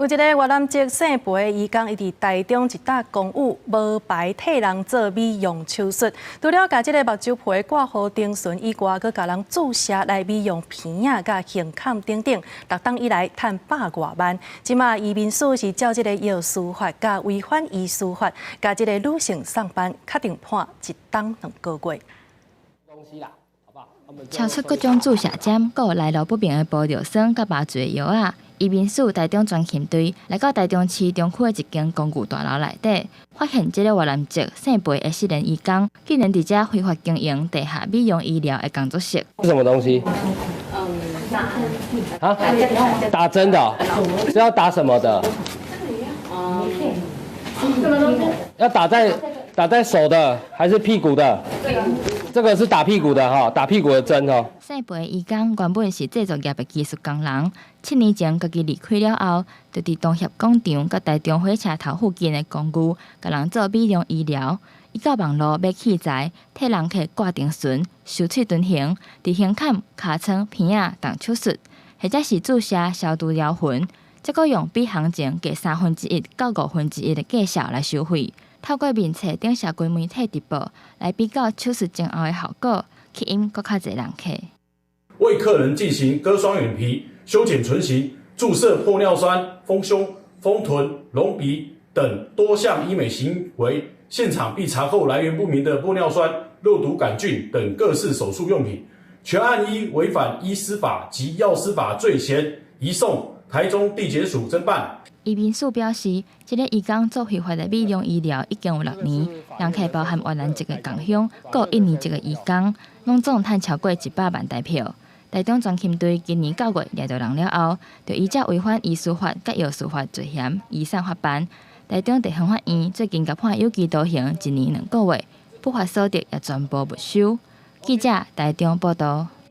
有一个越南籍姓裴的醫工，伊佇台中一搭公寓無牌替人做美容手術，除了共這个目睭皮掛護丁醇以外，閣共人注射來美容鼻仔佮胸坎等等，六冬以來趁百外萬。這馬移民署是照這个藥師法佮違反醫師法，共這个女性送辦，確定判一冬兩个月。超出各種注射針，閣有來路不明的玻尿酸佮麻醉藥仔。移民署台中專勤隊來到台中市中區的一間公寓大樓內底，發現這个越南籍姓裴的失聯移工，竟然佇遮非法經營地下美容醫療的工作室。是什麼東西？啊？打針的？是要打什麼的？要打在手的還是屁股的？這個是打屁股的哈，打屁股的針哦。姓裴移工原本是製造業的技術工人，7年前家己離開了後，就佇東協廣場佮台中火車頭附近的公寓，共人做美容醫療。伊到網路買器材，替人客掛丁醇、修喙唇形，佇胸坎、尻川、鼻仔動手術，或者是注射消毒療痕，再閣用比行情低1/3到1/5的價數來收費。透過面冊頂社群媒體直播來比較手術前後的效果，吸引閣較濟人客。為客人進行割雙眼皮、修剪唇形、注射玻尿酸、豐胸、豐臀、隆鼻等多項醫美行為，現場並查獲來源不明的玻尿酸、肉毒桿菌等各式手術用品，全案依違反醫師法及藥師法罪嫌，移送台中地檢署偵辦。移民署表示，這个移工做非法的美容醫療已經有6年，人客包含越南籍的共鄉，閣有印尼籍的移工，攏總趁超過100萬台票。台中專勤隊今年9月掠著人了後，就依照違反醫師法佮藥師法罪嫌移送法辦。台中地方法院最近共判有期徒刑一年兩個月，不法所得也全部沒收。記者台中報道。